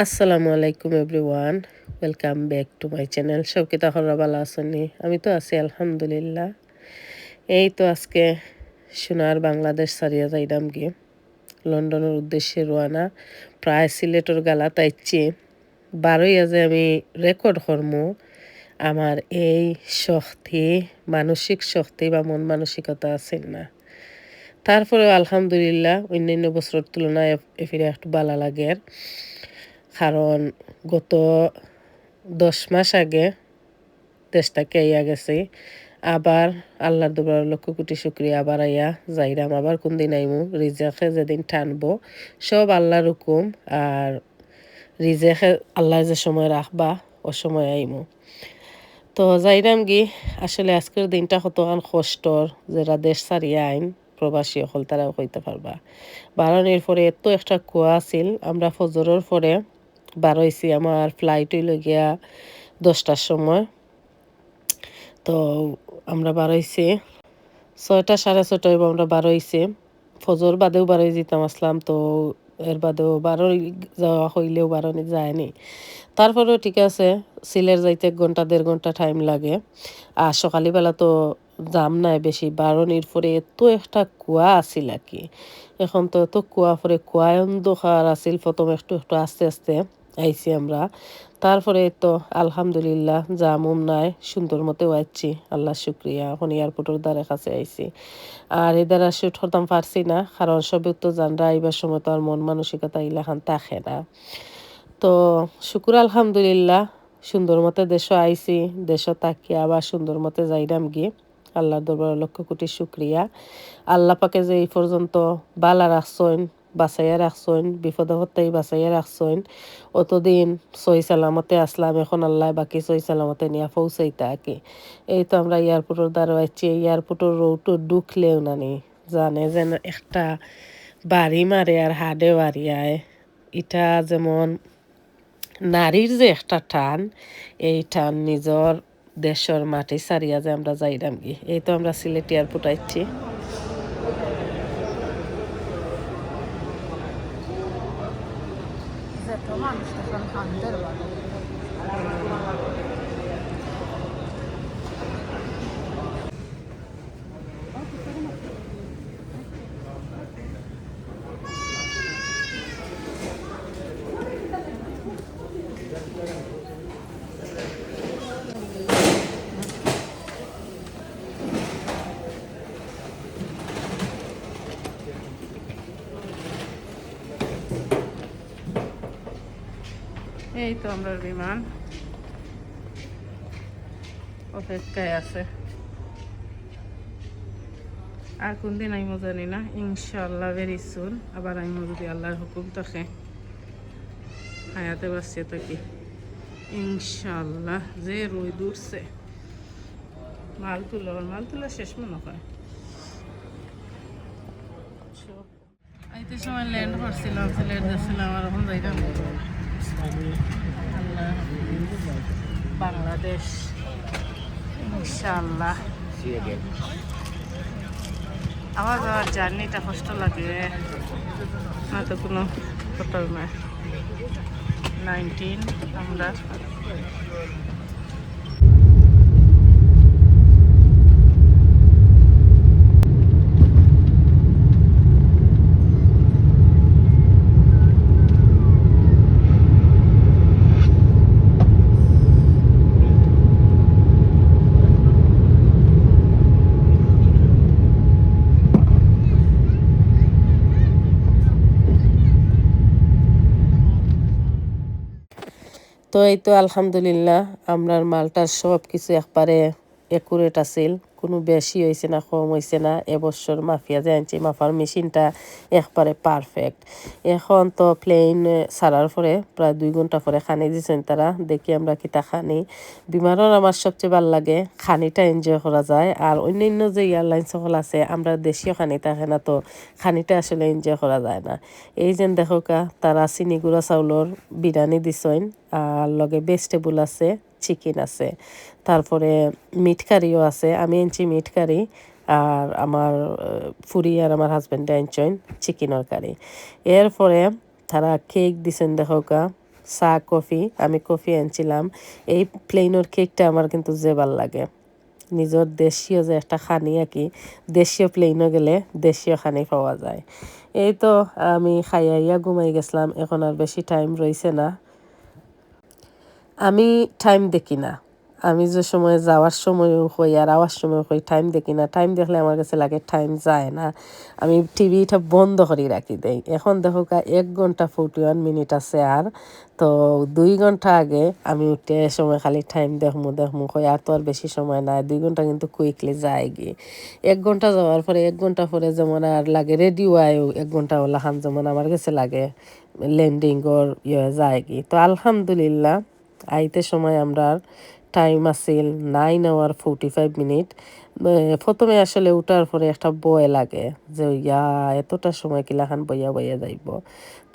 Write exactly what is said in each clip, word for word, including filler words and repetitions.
আসসালামু আলাইকুম everyone, welcome back to my channel। সব কিতা খবর, ভালা আছইন নি? আমি তো আছি আলহামদুলিল্লাহ। এই তো আজকে সোনার বাংলাদেশ ছাড়িয়া যাইরাম গি, লন্ডনর উদ্দেশ্যে রওয়ানা। প্রায় সিলেটর গালাত আইছি। বারইয়া যে আমি record করমু, আমার এই শক্তি, মানসিক শক্তি বা মন মানসিকতা আছিল না। তারপরেও আলহামদুলিল্লাহ, অন্যান্য বছরর তুলনায় এ-, এফিরা একটু ভালা লাগের। কারণ গত দশ মাস আগে দেশ থাকি আইয়া গেছি। আবার আল্লাহর দরবারে লক্ষ কোটি শুকরিয়া, আবার আইয়া যাইরাম। আবার কোন দিন আইমু, রিজেকে যেদিন টানবো, সব আল্লাহর হুকুম। আর রিজেকে আল্লাহ যে সময় রাখবা, ও সময় আইমু। তো যাইরাম গি, আসলে আজকের দিনটা কতখান কষ্টর, যেরা দেশ ছাড়িয়া আইন, প্রবাসী অকল তারাও কইতা পারবা। বারনির পরে এত একটা কুয়া আছিল, আমরা ফজরর পরে বারইছি, আমার flight অইলো গিয়া দশটার সময়। তো আমরা বারইছি ছয়টা, সাড়ে ছয়টা অইবো আমরা বারইছি। ফজর বাদেও বারই যিতাম আছলাম, তো এর বাদেও বারই যাওয়া অইলেও বারনি যায়নি। তারপরেও ঠিক আছে, সিলেট যাইতে এক ঘন্টা, দেড় ঘন্টা time লাগে। আর সকালবেলা তো jam নাই বেশি, বারনির পরে এত একটা কুয়া আছিল আর কি। এখন তো এত কুয়া পরে, কুয়ায় অন্ধকার আছিল প্রথম, একটু একটু আস্তে আস্তে আইছি আমরা। তারপরে তো আলহামদুলিল্লাহ jam উম নাই, সুন্দর মতে আইছি, আল্লাহর শুক্রিয়া। এখন airport-র দ্বারে কাছে আইছি। আর এদারা shoot করতাম পারছি না, কারণ সবে তো জানরা আইবার সময় তো আর মন মানসিকতা ইলাখান থাকে না। তো শুকুর আলহামদুলিল্লাহ, সুন্দর মতে দেশো আইছি, দেশো থাকি আবার সুন্দর মতে যাইরাম গি। আল্লাহর দরবারে লক্ষ কোটি শুকরিয়া। আল্লাহ পাকে যে এই পর্যন্ত বালা রাখছইন, বাঁচাইয়া রাখছইন, বিপদ আপদ থাকি বাঁচাইয়া রাখছইন, অতদিন সহি সালামতে আছলাম, এখন আল্লাহ বাকি সহি সালামতে নিয়া পৌঁছাইতা আর কি। এই তো আমরা airport-র দ্বারে আইছি, এই airport-র road-ও ঢুকলেও নানি জানে যেন একটা বাড়ি মারে আর হাডে বাড়ি আয়। ইটা যেমন নারীর যে একটা টান, এই টান নিজর দেশর মাটি ছাড়িয়া যে আমরা যাইরাম গি। এই তো আমরা সিলেট airport আইছি। এই তো আমরার বিমান অপেক্ষায় আছে। আর কোন দিন আইমু জানি না, ইনশাআল্লাহ very soon আবার আইমু যদি আল্লাহর হুকুম থাকে, হায়াতে বাঁচিয়া থাকি। ইনশাআল্লাহ, যে রইদ উঠছে, মাল তুলো, মাল তুলা শেষ মনে হয়। আইতে সময় land করছিলাম, সিলেট যাচ্ছিলাম, আর এখন যাইতাম আল্লাহ, বাংলাদেশ, ইনশাআল্লাহ। আমার বাবার journey-টা কষ্ট লাগে, না তো কোনো hotel নাই। Nineteen আমরা। তো এই তো আলহামদুলিল্লাহ, আমরার মালটার সব কিছু একবারে accurate আছিল, কোনো বেশি অইছে না, কম অইছে না। এবছর মাফিয়া যে আনছি, মাফার মেশিনটা একবারে perfect। এখন তো plane ছাড়ার পরে প্রায় দুই ঘন্টা পরে খানি দিছইন তারা, দেখি আমরা কিতা খানি। বিমানর আমার সবচেয়ে ভালা লাগে খানিটা enjoy করা যায়, আর অন্যান্য যে airline সকল আছে, আমরা দেশীয় খানি থাকে না, তো খানিটা আসলে enjoy করা যায় না। এই যেন দেখউক্কা, তারা চিনি গুঁড়া চাউলর বিরিয়ানি দিছইন, আর লগে vegetable আছে, chicken আছে, তারপরে meat curry-ও আছে। আমি আনছি meat curry, আর আমার, আহ, ফুরি আর আমার husband-এ আনছইন chicken-র curry। এরপরে তারা cake দিছইন, দেখউক্কা, চা, কফি, আমি কফি আনছিলাম। এই প্লেনর কেকটা আমার কিন্তু যে ভালা লাগে। নিজর দেশীয় যে একটা খানি আর কি, দেশীয় প্লেনও গেলে দেশীয় খানি পাওয়া যায়। এই তো আমি খাইয়া আইয়া ঘুমাই গেছিলাম, এখন আর বেশি টাইম রইছে না। আমি টাইম দেখি না, আমি যে সময় যাওয়ার সময়ও কই আর আওয়ার সময়ও কই, টাইম দেখি না। টাইম দেখলে আমার কাছে লাগে টাইম যায় না, আমি টিভিটা বন্ধ করি রাখি দেই। এখন দেখো কা, এক ঘন্টা ফোর্টি ওয়ান মিনিট আছে আর, তো দুই ঘন্টা আগে আমি উঠে এ সময় খালি টাইম দেখমু দেখমু কই, আর তো আর বেশি সময় নাই, দুই ঘন্টা কিন্তু কুইকলি যায়গি। এক ঘন্টা যাওয়ার পরে, এক ঘন্টা পরে যেমন আর লাগে রেডি অওয়ায় এক ঘন্টা ওলাখান যেমন আমার কাছে লাগে, ল্যান্ডিংর ইয়ে যায়গি। তো আলহামদুলিল্লাহ, আইতে সময় আমরার টাইম আছিল nine hour forty five minute. এ, প্রথমে আসলে উঠার পরে একটা ভয় লাগে যে, "ইয়া, এতটা সময় কিলাখান বইয়া বইয়া যাইব।"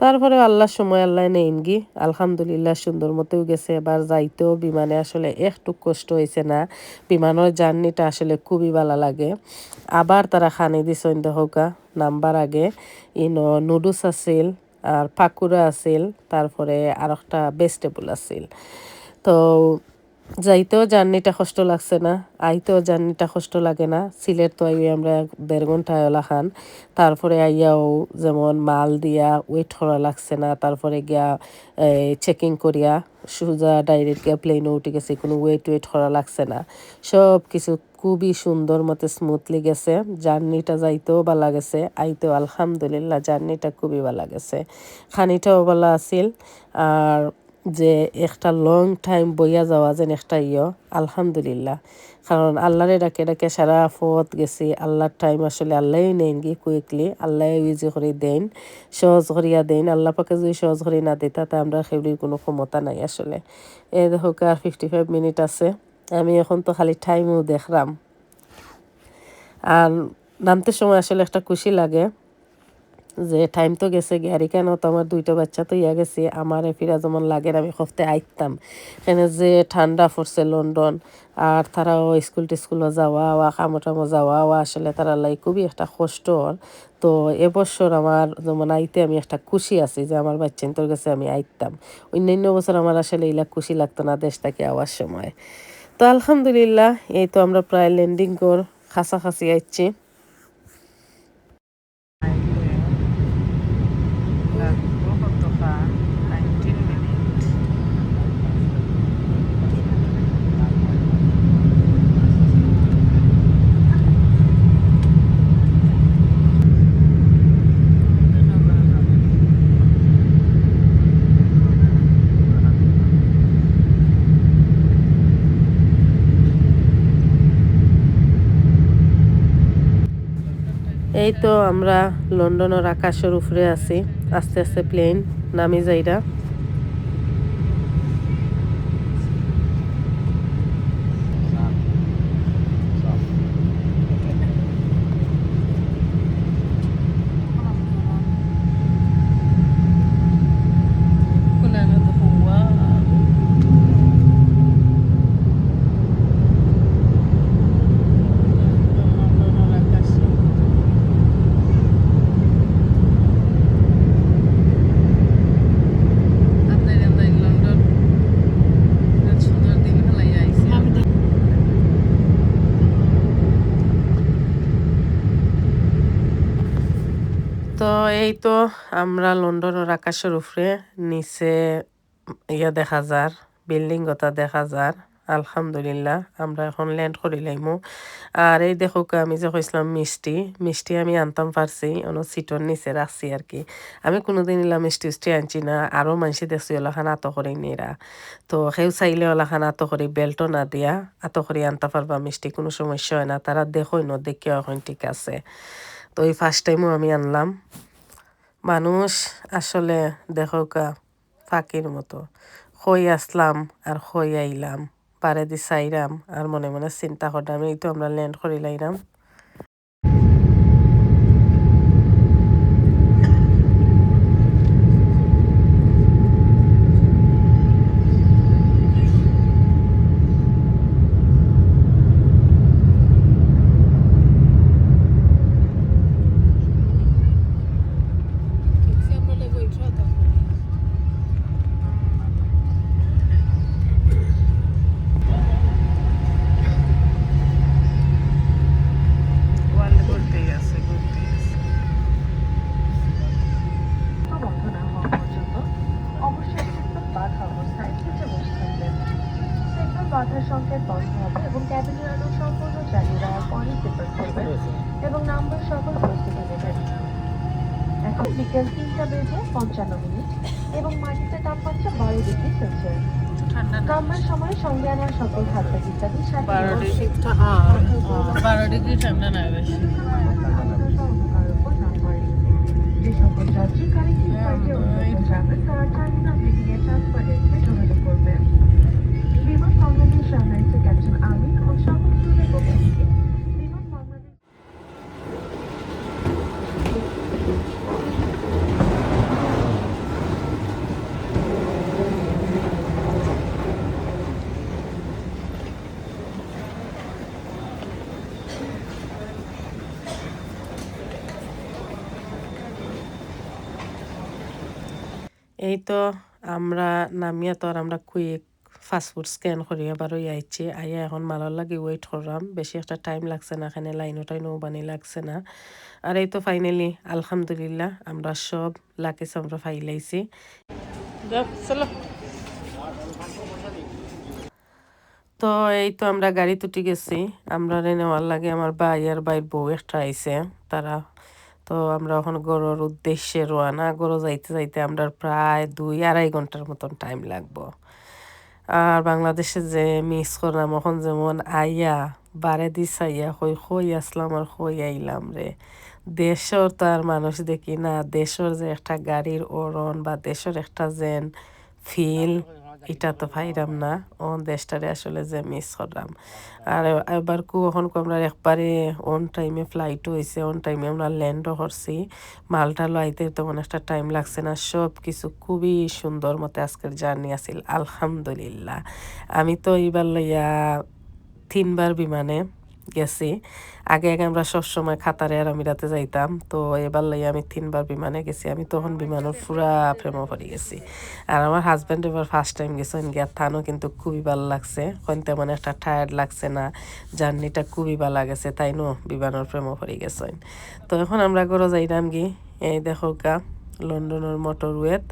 তারপরে আল্লাহর সময় আল্লাহ নেইনগি, আলহামদুলিল্লাহ সুন্দর মতেও গেছে। এবার যাইতেও বিমানে আসলে একটু কষ্ট হইছে না, বিমানর জার্নিটা আসলে খুবই ভালা লাগে। আবার তারা খানি দিছইন দেখো কা, নামবার আগে ইনো নুডলস আছিল, আর পাকুড়া আছিল, তারপরে আর একটা ভেজিটেবল আছিল। তো যাইতেও জার্নিটা কষ্ট লাগছে না, আইতেও জার্নিটা কষ্ট লাগে না। সিলেট তো আইয়া আমরা এক দেড় ঘন্টা ওলাখান, তারপরে আইয়াও যেমন মাল দিয়া ওয়েট করা লাগছে না, তারপরে গিয়া চেকিং করিয়া সোজা ডাইরেক্ট গিয়া প্লেনও উঠি গেছি, কোনো ওয়েট ওয়েট করা লাগছে না। সব কিছু খুবই সুন্দর মতে স্মুথলি গেছে। জার্নিটা যাইতেও ভালা গেছে, আইতেও আলহামদুলিল্লাহ জার্নিটা খুবই ভালা গেছে। খানিটাও ভালা আছিল। আর যে একটা লং টাইম বইয়া যাওয়া যেন একটা ইয়ো, আলহামদুলিল্লাহ। কারণ আল্লাহরে ডাকে ডাকে সারা পথ গেছি। আল্লাহর টাইম আসলে আল্লাহই নেইনগি কুইকলি, আল্লাহ ইজি করি দেইন, সহজ করিয়া দেইন। আল্লাহ পাকে যদি সহজ করি না দিতা, তা আমরা কেউরির কোনো ক্ষমতা নাই আসলে। এ দেখো কা, আর ফিফটি ফাইভ মিনিট আছে। আমি এখন তো খালি টাইমও দেখলাম। আর নামতে সময় আসলে একটা খুশি লাগে যে টাইম তো গেছে গিয়া, আর এখানেও তো আমার দুইটা বাচ্চা তো ইয়া গেছে, আমারে ফিরা যেমন লাগে আমি হফতে আইতাম। এখানে যে ঠান্ডা পড়ছে লন্ডন, আর তারাও স্কুল টিস্কুলও যাওয়া আওয়া, কামো টামো যাওয়া আওয়া, আসলে তারার লাগি খুবই একটা কষ্ট অর। তো এবছর আমার যেমন আইতে আমি একটা খুশি আছি যে আমার বাচ্চাইন্তর গেছে আমি আইতাম। অন্যান্য বছর আমার আসলে ইলা খুশি লাগতো না দেশ থাকি আওয়ার সময়। তো আলহামদুলিল্লাহ, এই তো আমরা প্রায় ল্যান্ডিংর কাছাকাছি আইছি। এই তো আমরা লন্ডনর আকাশর উপরে আছি, আস্তে আস্তে প্লেন নামি যাইরা। তো এই তো আমরা লন্ডনর আকাশর উপরে, নিচে ইয়া দেখা যার, বিল্ডিং গতা দেখা যার। আলহামদুলিল্লাহ, আমরা এখন ল্যান্ড করিলাইমু। আর এই দেখো কা, আমি যে কইছিলাম মিষ্টি, মিষ্টি আমি আনতাম পারছি, অনো সিটর নিচে রাখছি আর কি। আমি কোনোদিন ইলা মিষ্টি উষ্টি আনছি না, আরও মানষি দেখছি ওলাখান আতো করি নিরা। তো কেউ চাইলে ওলাখান আতো করি বেল্টও না দিয়া আতো করি আনতা পারবা মিষ্টি, কোনো সমস্যা হয় না। তারা দেখইন, দেখিয়া অখন ঠিক আছে। তো এই ফার্স্ট টাইমও আমি আনলাম। মানুষ আসলে দেখো কা, পাখির মতো। কই আসলাম আর কই আইলাম, বারেদি চাইরাম আর মনে মনে চিন্তা করলাম, এই তো আমরা ল্যান্ড করিলাইরাম। বাধার সংকেত বন্ধ হবে এবং ক্যাবিন এড়ানোর সম্পূর্ণ জানিয়ে দেওয়ার পরই সিটবেল্ট খুলবেন এবং নাম্বার সকল প্রস্তুতি নেবেন। এখন বিকেল তিনটা বেজে পঞ্চান্ন মিনিট এবং মাটিতে তাপমাত্রা বারো ডিগ্রি সেলসিয়াস। ঠান্ডা না। নামার সময় সঙ্গে আনার সকল খাদ্য ইত্যাদি সাথে বারো নিয়ে ডিগ্রি। আসুন। ঠা-, হ্যাঁ, হ্যাঁ, বারো ডিগ্রি ঠান্ডা না বেশি। যে সকল যাত্রী কানেক্টিং ফ্লাইটে উঠতে চান, তারা টার্মিনাল বিডিএ ট্রান্সফার ডেস্কে যোগাযোগ করবেন। বিমান বাংলাদেশ এয়ারলাইন্সের ক্যাপ্টেন আমিন ও সকল ক্রুদের পক্ষ থেকে বিমান বাংলাদেশ এই তো আমরা নামিয়া তো আর আমরা কুইক পাসপোর্ট স্ক্যান করিয়া বারোই আইছি। আইয়া এখন মালর লাগি ওয়েট করলাম, বেশি একটা টাইম লাগছে না, এখানে লাইনও টাইনও বানি লাগছে না। আর এই তো ফাইনালি আলহামদুলিল্লাহ আমরা সব লাগেজ আমরা ফাইলাইছি। যাও, চলো। তো এই তো আমরা গাড়িত উঠি গেছি। আমরারে নেওয়ার লাগি আমার ভাই আর ভাইর বউ একটা আইছে, তারা। তো আমরা এখন ঘরর উদ্দেশ্যে রওয়ানা। ঘরো যাইতে যাইতে আমরার প্রায় দুই আড়াই ঘন্টার মতন টাইম লাগবো। আর বাংলাদেশে যে মিস করলাম, এখন যেমন আইয়া বারেদি চাইয়া কই, কই আসলাম আর কই আইলাম রে। দেশর তো আর মানুষ দেখি না, দেশর যে একটা গাড়ির অরন বা দেশর একটা যেন ফিল, ইটা তো পাইরাম না। ও দেশটারে আসলে যে মিস করলাম। আর এবার কু এখন কু আমরা একবারে অন টাইমে ফ্লাইটও অইছে, অন টাইমে আমরা ল্যান্ডও করছি। মালটালো আইতে তেমন একটা টাইম লাগছে না, সব কিছু খুবই সুন্দর মতে আজকের জার্নি আছিল আলহামদুলিল্লাহ। আমি তো এইবার লইয়া তিনবার বিমানে গেছি। আগে আগে আমরা সব সময় কাতারে আর আমিরাতে যাইতাম, তো এবার লইয়া আমি তিনবার বিমানে গেছি। আমি তখন বিমানর পুরা প্রেমো পড়ি গেছি। আর আমার হাজব্যান্ড এবার ফার্স্ট টাইম গেছইন গিয়া, তানও কিন্তু খুবই ভালা লাগছে, কইন তেমন একটা টায়ার্ড লাগছে না, জার্নিটা খুবই ভালা গেছে, তাইনও বিমানর প্রেমো পড়ি গেছইন। তো এখন আমরা ঘরো যাইরাম গি। এই দেখো গা, লন্ডনর মোটরওয়েত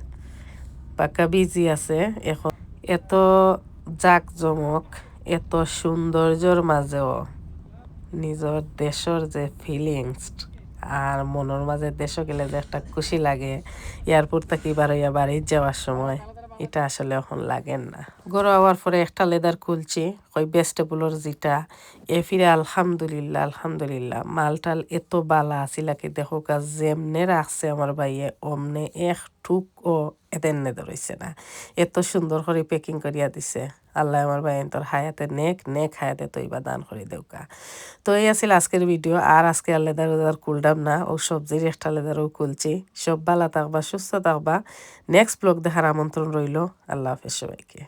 পাক্কা বিজি আছে এখন। এত জাকজমক, এত সৌন্দর্যর মাঝেও নিজর দেশর যে ফিলিংস আর মনর মাঝে দেশো গেলে যে একটা খুশি লাগে, এয়ারপোর্ট থাকি বারইয়া বাড়িত যাওয়ার সময়, ইটা আসলে এখন লাগের না। ঘরো আওয়ার পরে একটা লেদার খুলছি, কই ভেজিটেবলর যেটা, এ ফিরে আলহামদুলিল্লাহ, আলহামদুলিল্লাহ, মালটাল এত বালা আছিল আর কি। দেখো গা, যেমনে রাখছে আমার ভাইয়ে, অমনে এক টুকও এদেন নেদর অইছে না। এত সুন্দর করি প্যাকিং করিয়া দিছে। আল্লায় আমার ভাইয়াইন্তর হায়াতে নেক, নেক হায়াতে তৈবা দান করি দেউক্কা। তো এই আছিল আজকের ভিডিও। আর আজকে আর লেদার উদার খুলরাম না, ও সবজির একটা লেদারও খুলছি। সব ভালা থাকবা, সুস্থ থাকবা। নেক্সট ব্লগ দেখার আমন্ত্রণ রইলো। আল্লাহ হাফেজ সবাইকে।